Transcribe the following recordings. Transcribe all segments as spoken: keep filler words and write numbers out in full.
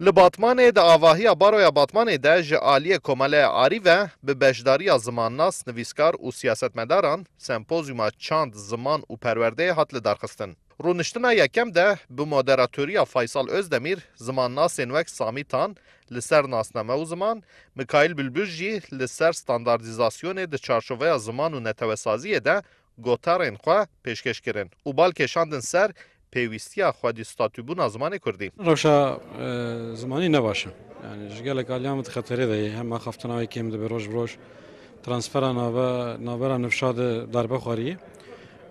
Li Batmanê di avahiya Baroya Batmanê de ji aliyê Komeleya Arî ve bi beşdariya zimannas, nivîskar û siyasetmedaran sempozyuma çand, ziman û perwerdeyê hat lidarxistin. Rûniştina yekem de bi moderatoriya Faysal Özdemir zimannasên wek Samî Tan li ser nasname û ziman, Mikaîl Bülbül jî li ser standardîzasyonê di çarçoveya ziman û netewesaziyê de gotarên xwe pêşkêş kirin û bal kêşandin ser pêwîstiya xwedî statûbûna zimanê kurdî. Rewşa, e, zimanî ne baş e. Yani ji gelek aliyan di xeterê de ye. Hem axaftina wê kêm dibe roj bi roj. Transfera nave, navbera nifşa de darbe xwarî ye.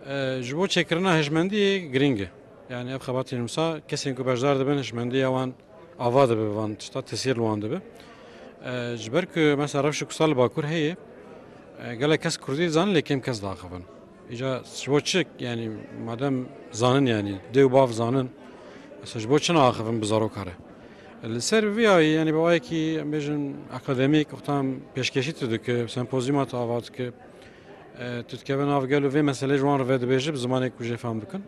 E, ji bo çêkirina hejmendiyê girîng e. Yani ev xebatên wisa kesên ku beşdar dibin hejmendiya wan ava dibe, van tişta tesîr li wan dibe. E, ji ber ku mesela rewşek wisa li Bakur heye, e, gelek kes kurdî dizanin lê kêm kes diaxivin. Îca ji bo çi, yani madem zanin, yani dê û bav zanin, mesela ji bo çi naaxivin bi zaroka re? Li ser vî yayî, yani bi wayekî em bêjin akademîk, wexta em pêşkêşî tu dike, sempozyuma tu ava dike, e, tu dikeve nav gel û vê meselê ji wan re vedibêje bi zimanê ku jê fehm bikin.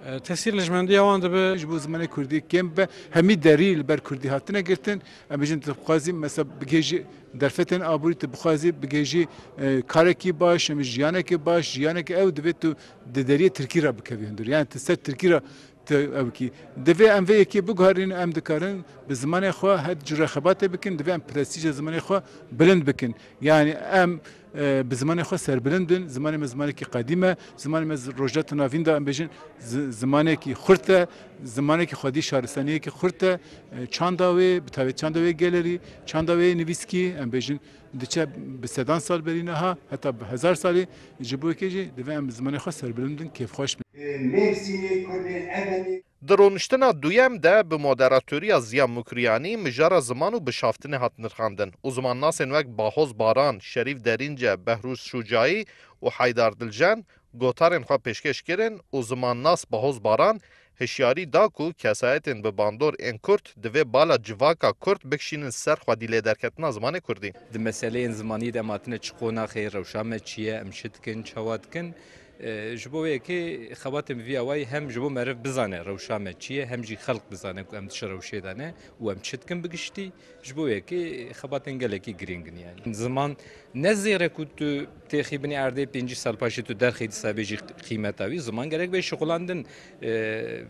E, tesîr li hejmendiya wan dibe. Ji bo zimanê kurdî kêm bibe, hemî derî li ber kurdî hatine girtin. Em bêjin tu dixwazî mesela bigihêjî derfetên aborî, tu bixwazî bigihêjî, e, karekî baş, em jiyanekê baş, jiyanekê ew divê tu di deriyê tirkî re bikevî hundir. Yani tu ser tirkî re tu ew kî. Divê em vê yekê biguherînin, em dikarin bi zimanê xwe her cure xebatê bikin, divê em prestîja zimanê xwe bilind bikin. Yani em, e, bi zimanê xwe serbilind bin, zimanê me zimanekî qedîm e, zimanê me zi-, Rojhilata Navîn de em bêjin zi-, zimanekî xurt e, zimanekî xwedî şaristaniyekî xurt e, e, çanda wê, bi taybet çanda wê gelerî, çanda wê nivîskî, em bêjin diçe bi sedan sal berî niha, heta bi hezar salî, ji bo yekê jî divê em bi zimanê xwe serbilind bin, kêfxweş bin. Mêrsînê Kurdên Edenê. Di rûniştina duyem de bi moderatoriya Ziya Mukriyani mijara ziman û bişaftinê hat nirxandin û zimannasên wek Bahoz Baran, Şerîf Derînce, Behrûz Şûcayî û Haydar Diljen gotarên xwe pêşkêş kirin û zimannas Bahoz Baran hişyarî da ku kesayetên bi bandor ên kurd divê bala civaka kurd bikişînin ser xwedî lêderketina zimanê kurdî. Di meseleyên zimanî de em hatine çi qonaxê, rewşa me çi ye, em çi dikin, çawa dikin? E, ji bo wê yekê xebatên bi vî awayî hem ji bo meriv bizane rewşa me çi ye, hem jî xelk bizane ku em di çi rewşê de ne û em çi dikin bi giştî. Ji bo wê yekê xebatên gelekî girîng in yani. Ziman ne zêr e ku tu têxî binî erdê pêncî sal paşê tu derxî dîsa bêjî qîmeta wî. Ziman gerek bê şixulandin, e,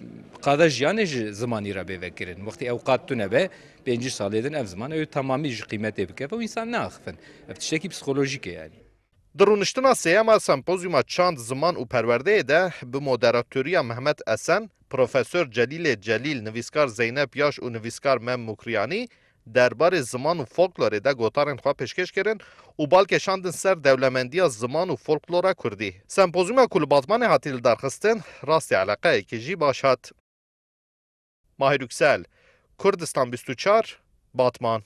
qada jiyanê ji zimanî re bê vekirin. Wextî ew qad tune be, pêncî salê din ev ziman ew tamamî ji qîmetê bikeve û însan neaxifin. Ev tiştekî psîkolojîk e yani. Di rûniştina sêyem a Sempozyuma Çand, Ziman û Perwerdeyê de bi moderatoriya Mehmet Esen, Profesor Celîlê Celîl, nivîskar Zeynep Yaş û nivîskar Mem Mukriyanî derbarê ziman û folklorê de gotarên xwe pêşkêş kirin û bal kêşandin ser dewlemendiya ziman û folklora kurdî. Sempozyuma ku li Batmanê hatî lidarxistin, rastî eleqeyekî jî baş hat. Mahir Yüksel, Kurdistan bîst û çar, Batman.